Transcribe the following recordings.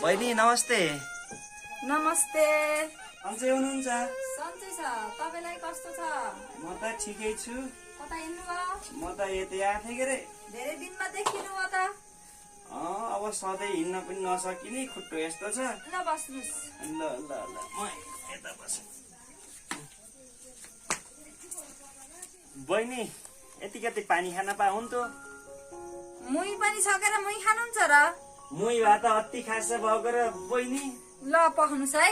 बहिनी नमस्ते। नमस्ते। सन्चै हुनुहुन्छ? सन्चै छ। तपाईलाई कस्तो छ? म त ठिकै छु। कता हिँड्नुभयो? म त यतै आएको थिएँ के रे। धेरै दिनमा देखिनु हो त। अब सधैँ हिँड्न पनि नसकिने खुट्टो यस्तो छ। ल बस्नुस्। ल ल ल म यता बस्छु। बहिनी यति कति पानी खान पाहुन्थ्यो। मुही पनि सकेर मुही खानुहुन्छ र? मुही भए त अति खास भएको र बहिनी। ल पख्नुस् है।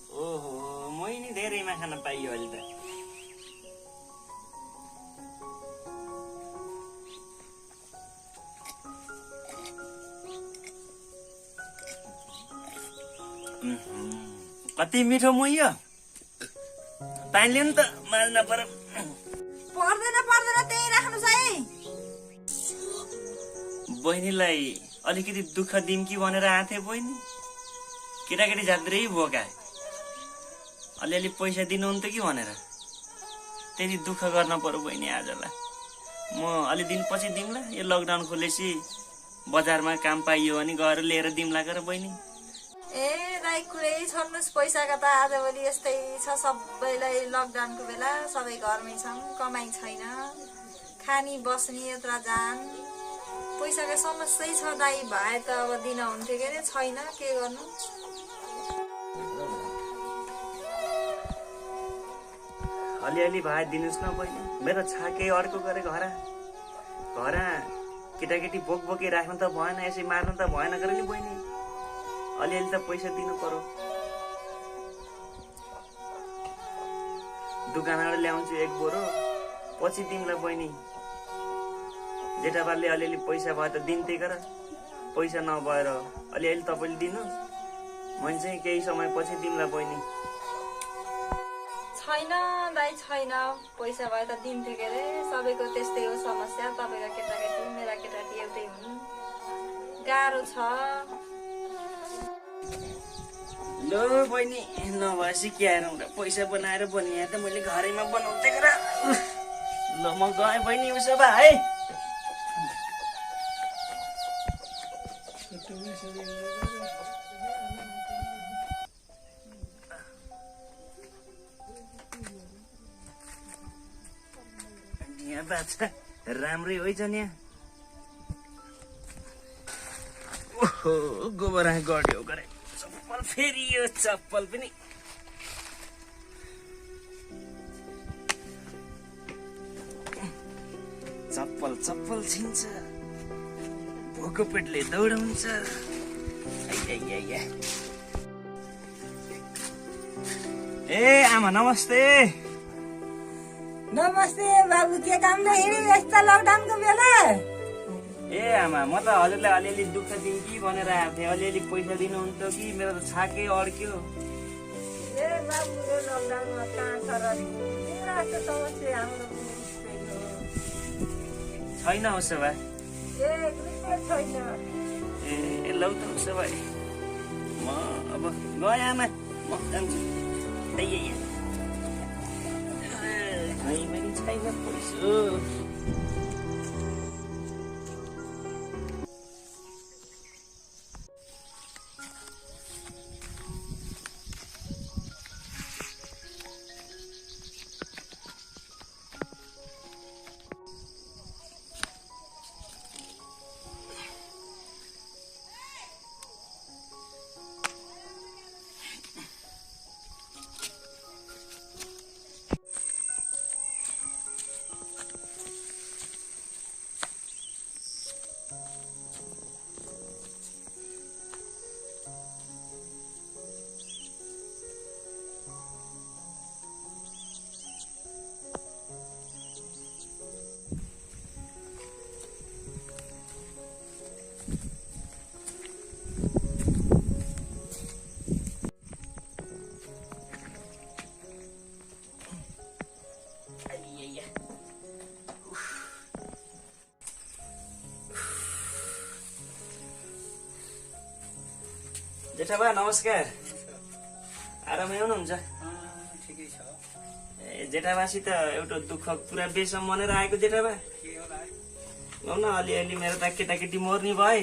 ओहो मुही नि धेरैमा खान पाइयो अहिले त। कति मिठो मुही हो। पानी लिनु त माझ्न पर्यो। पर्दैन पर्दैन त्यही राख्नुस् है। बहिनीलाई अलिकति दुःख दिम कि भनेर आएको थिएँ बहिनी। केटाकेटी जात्रै बोका अलिअलि पैसा दिनुहुन्थ्यो कि भनेर त्यति दुःख गर्न पर्यो बहिनी आजलाई। म अलि दिन पछि दिउँला। यो लकडाउन खोलेपछि बजारमा काम पाइयो भने गएर लिएर दिउँला गर बहिनी। ए राई कुरै छोड्नुस्। पैसाका त आजभोलि यस्तै छ। सबैलाई लकडाउनको बेला सबै घरमै छन्। कमाइ छैन। खानी बस्ने यत्र जान पैसाको समस्या छ। दाइ भए त अब दिन हुन्थ्यो के अरे। छैन के गर्नु। अलिअलि भए दिनुहोस् न बहिनी। मेरो छाके अर्को गरे घर केटाकेटी बोकी राख्नु त भएन। यसै मार्नु त भएन गरे नि बहिनी। अलिअलि त पैसा दिनु पर्यो। दोकानबाट ल्याउँछु एक बोरो पछि दिउँला बहिनी। जेठाबाले अलिअलि पैसा भयो त दिन्थे गर। पैसा नभएर अलिअलि तपाईँले दिनुहोस्। मैले चाहिँ केही समय पछि दिउँला बहिनी। छैन दाइ छैन। पैसा भए त दिन्थ्यो के अरे। सबैको त्यस्तै हो समस्या। तपाईँका केटाकेटी मेरा केटाकेटी एउटै हुन्। गाह्रो छ। लो बहिनी नभए सिकाएर पैसा बनाएर बनिए त मैले घरैमा बनाउँदै गर। ल म गएँ बहिनी। उसो भए है। यहाँ बाछा राम्रै होइ छ नि। ओहो गोबर गड्यो गरे। चप्पल फेरि यो चप्पल पनि चप्पल छिन्छ। भोको पेटले दौडाउँछ। ए आमा नमस्ते। नमस्ते बाबु। के कामले हिँड्यो यस्तो लकडाउनको बेला? ए आमा म त हजुरलाई अलिअलि दुःख दिउँ कि भनेर आएको थिएँ। अलिअलि पैसा दिनुहुन्थ्यो कि मेरो त छाकै अड्क्यो। ए बाबु यो लकडाउनमा कहाँ छ र? तिम्रो जस्तो समस्या हाम्रो छैन उसो भए। ए छैन। ए लौ त उसो भए म अब गएँ आमा। म जान्छु। छैन पैसा। जेठा बा नमस्कार। आरामै हुनुहुन्छ? ठिकै छ। जेठाबासित एउटा दुःख पुरा बेसम्म मनेर आएको जेठाबा लौ न अलिअलि मेरो त केटाकेटी मर्ने भए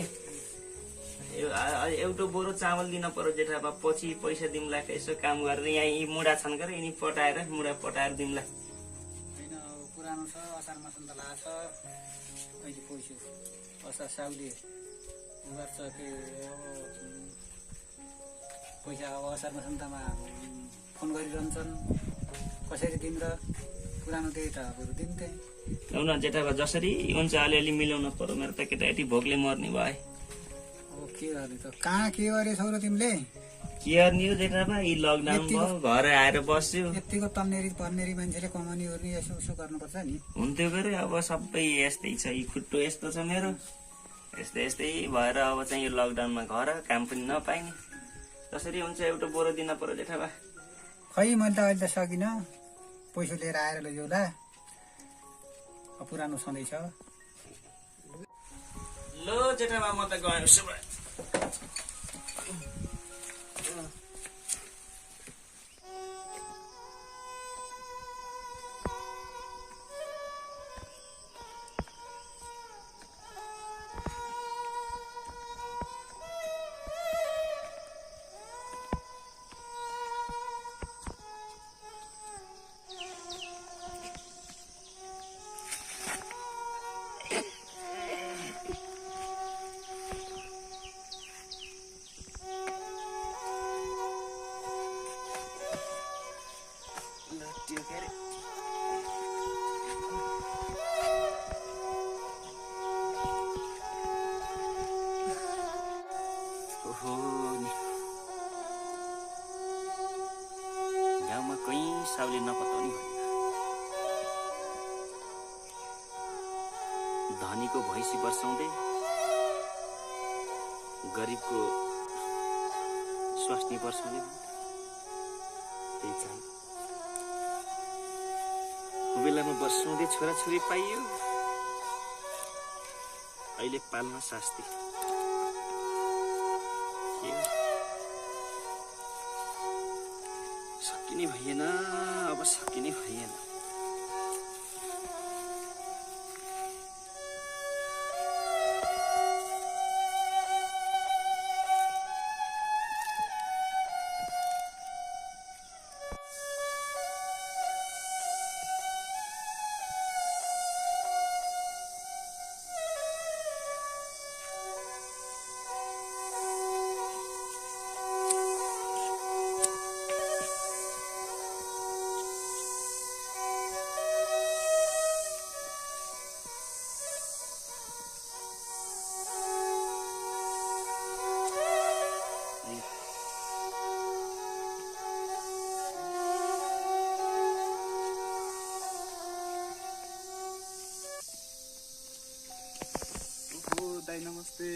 एउटा बोरो चामल दिन पर्यो जेठाबा पछि पैसा दिउँला यसो काम गरेर यहाँ यी मुढा छन् गरेर यिनी पटाएर मुढा पटाएर दिउँला होइन अब पुरानो छ असार मसन्त लाग्छ अहिले पैसा असार साउले गर्छ के पैसा अब असार मसन्तमा फोन गरिरहन्छन् कसरी दिन र पुरानो त्यही त अब दिन्थे लौ न जेठाबा जसरी हुन्छ अलिअलि मिलाउन पर्यो मेरो त केटाकेटी भोकले मर्ने भए अब के गर्ने त कहाँ के गरेछौ र तिमीले के गर्ने हो जेठाबा यी लकडाउन भयो घर आएर बस्यो यतिको तन्नेरी पर्नेरी मान्छेले कमाउने ओर्ने यसो उसो गर्नुपर्छ नि हुन्थ्यो गरे अब सबै यस्तै छ यी खुट्टो यस्तो छ मेरो यस्तै यस्तै भएर अब चाहिँ यो लकडाउनमा घर काम पनि नपाइने कसरी हुन्छ एउटा बोरो दिन पर्यो जेठाबा खै मैले त अहिले त सकिनँ पैसा लिएर आएर लैजाउला पुरानो छँदैछ लो जेठाबा म त गएँ उसो भए गाउँमा कहीँ साउले नपताउने होइन धनीको भैँसी बर्साउँदै गरिबको स्वास्नी बर्साउँदै त्यही छ बेलामा बर्साउँदै छोराछोरी पाइयो अहिले पाल्न शास्ति सकिने भएन अब सकिने भएन दाइ नमस्ते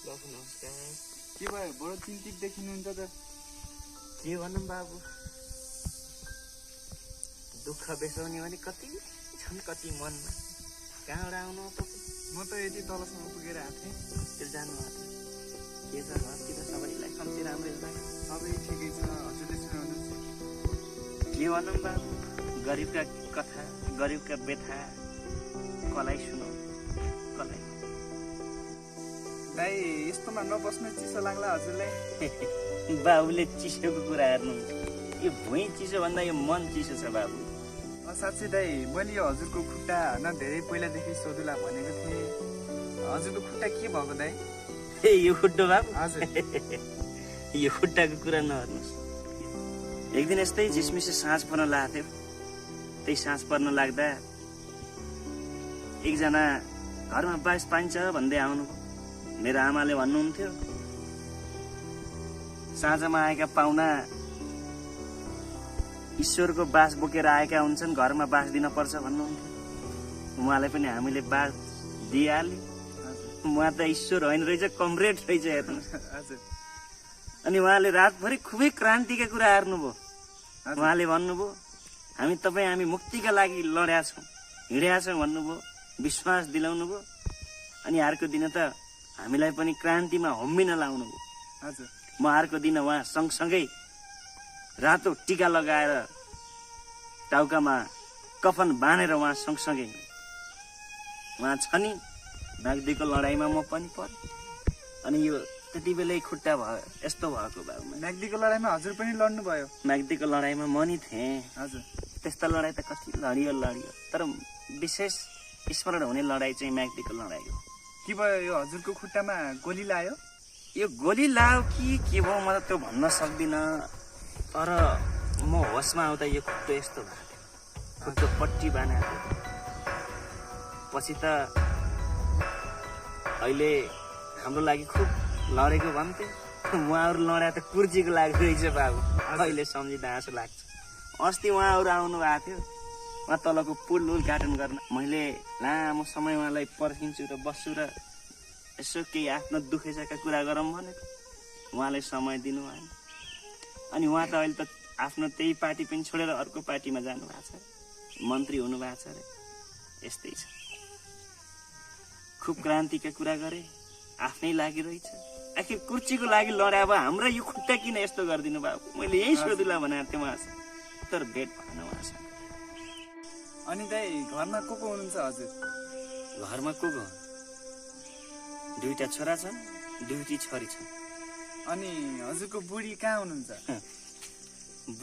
नमस्कार के भयो बडो चिन्तित देखिनुहुन्छ त के भनौँ बाबु दुःख बेसाउने भने कति छन् कति मनमा कहाँबाट आउनु तपाईँ म त यति तलसम्म पुगेर आएको थिएँ त्यो जानु के छ घरतिर सबैलाई कम्ती राम्रै होला सबै ठिकै छ हजुरले सुनाउनुहोस् के भनौँ बाबु गरिबका कथा गरिबका व्यथा कसलाई सुनाउ कसलाई दाइ यस्तोमा नबस्नु चिसो लाग्ला हजुरलाई बाबुले चिसोको कुरा हेर्नु यो भुइँ चिसो भन्दा यो मन चिसो छ बाबु साँच्चै दाइ मैले यो हजुरको खुट्टा न धेरै पहिलादेखि सोधुला भनेको थिएँ हजुरको खुट्टा के भएको दाइ ए यो खुट्टो बाबु हजुर यो खुट्टाको कुरा नहेर्नुहोस् एक दिन यस्तै झिसमिसे साँझ पर्न लागेको थियो त्यही साँझ पर्न लाग्दा एकजना घरमा बास पाइन्छ भन्दै आउनु मेरो आमाले भन्नुहुन्थ्यो साँझमा आएका पाहुना ईश्वरको बास बोकेर आएका हुन्छन् घरमा बास दिन पर्छ भन्नुहुन्थ्यो उहाँलाई पनि हामीले बास दिइहाल्यो उहाँ त ईश्वर होइन रहेछ कमरेड रहेछ हेर्नुहोस् हजुर अनि उहाँले रातभरि खुबै क्रान्तिका कुरा हेर्नुभयो उहाँले भन्नुभयो हामी मुक्तिका लागि लडेका छौँ हिँडेका छौँ भन्नुभयो विश्वास दिलाउनु भयो अनि अर्को दिन त हामीलाई पनि क्रान्तिमा होम्बिन लाउनु भयो हजुर म अर्को दिन उहाँ सँगसँगै रातो टिका लगाएर टाउकामा कफन बाँधेर उहाँ सँगसँगै उहाँ छ नि म्याग्दीको लडाइँमा म पनि परेँ। अनि यो त्यति बेलै खुट्टा भयो यस्तो भएको बाबु। म्याग्दीको लडाइँमा हजुर पनि लड्नु भयो? म्याग्दीको लडाइँमा म नि थिएँ। हजुर। त्यस्ता लडाइँ त कति लडियो तर विशेष स्मरण हुने लडाइँ चाहिँ म्याग्दीको लडाइँ हो। के भयो यो हजुरको खुट्टामा गोली लाग्यो? यो गोली लाग्यो कि के भयो म त त्यो भन्न सक्दिनँ, तर म होसमा आउँदा यो खुट्टो यस्तो भएको थियो, खुट्टो पट्टी बाँधेको थियो। पछि त अहिले हाम्रो लागि खुब लडेको भन्थे, उहाँहरू लडा त कुर्चीको लागि रहेछ बाबु। अहिले सम्झिँदा हाँसो लाग्छ। अस्ति उहाँहरू आउनु भएको थियो, उहाँ तलको पुल उद्घाटन गर्न। मैले लामो समय उहाँलाई पर्खिन्छु र बस्छु र यसो केही आफ्नो दुखेसका कुरा गरौँ भनेको, उहाँले समय दिनु भएन। अनि उहाँ त अहिले त आफ्नो त्यही पार्टी पनि छोडेर अर्को पार्टीमा जानु भएको छ, मन्त्री हुनु भएको छ अरे। यस्तै छ, खुब क्रान्तिका कुरा गरे, आफ्नै लागि रहेछ। आखिर कुर्चीको लागि लडा अब हाम्रा यो खुट्टा किन यस्तो गरिदिनु भएको, मैले यही सोधुला भनेको थिएँ उहाँसँग, तर भेट भएन उहाँसँग। अनि दाइ घरमा को हुनुहुन्छ हजुर? घरमा को दुईटा छोरा छन्, दुईटी छोरी छन्। अनि हजुरको बुढी कहाँ हुनुहुन्छ?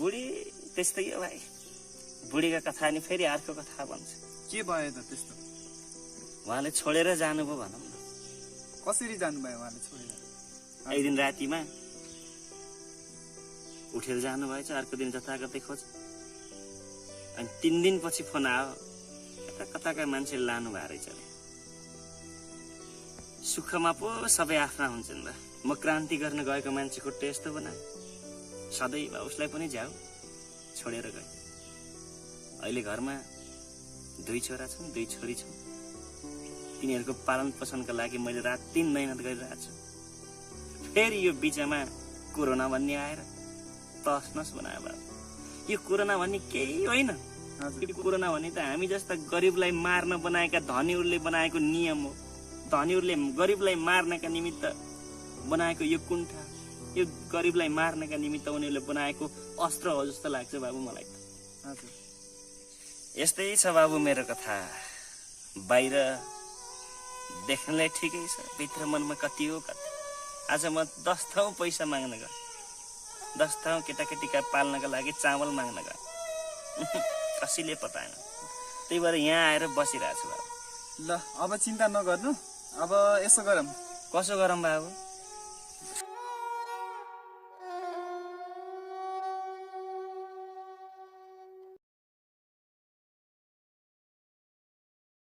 बुढी त्यस्तै हो भाइ, बुढीको कथा नि फेरि अर्को कथा भन्छ। के भयो त त्यस्तो? उहाँले छोडेर जानुभयो भनौँ न। कसरी जानुभयो उहाँले छोडेर? एक दिन रातिमा उठेर जानुभएछ, अर्को दिन जताकतै खोज। अनि 3 दिनपछि फोन आयो, कताका मान्छेले लानु भएको रहेछ अरे। सुखमा पो सबै आफ्ना हुन्छन् र म क्रान्ति गर्न गएको मान्छे खुट्टो यस्तो बनाएँ, सधैँ उसलाई पनि झ्याउ छोडेर गएँ। अहिले घरमा 2 छोरा छन्, 2 छोरी छन्। तिनीहरूको पालन पोषणका लागि मैले रात 3 मेहनत गरिरहेको छु। फेरि यो बिचमा कोरोना भन्ने आएर तस नस बनायो बाबु। यो कोरोना भन्ने केही होइन। कोरोना भन्ने त हामी जस्ता गरिबलाई मार्न बनाएका धनीहरूले बनाएको नियम हो। धनीहरूले गरिबलाई मार्नका निमित्त बनाएको यो कुण्ठा, यो गरिबलाई मार्नका निमित्त उनीहरूले बनाएको अस्त्र हो जस्तो लाग्छ बाबु मलाई त। हजुर। यस्तै छ बाबु मेरो कथा। बाहिर देख्नलाई ठिकै छ, भित्र मनमा कति हो कति। आज म 10 ठाउँ पैसा माग्न गएँ, 10 ठाउँ केटाकेटीका पाल्नका लागि चामल माग्न गएँ, कसैले पताएन। त्यही भएर यहाँ आएर बसिरहेको छु बाबु। ल अब चिन्ता नगर्नु, अब यसो गरौँ। कसो गरौँ बाबु?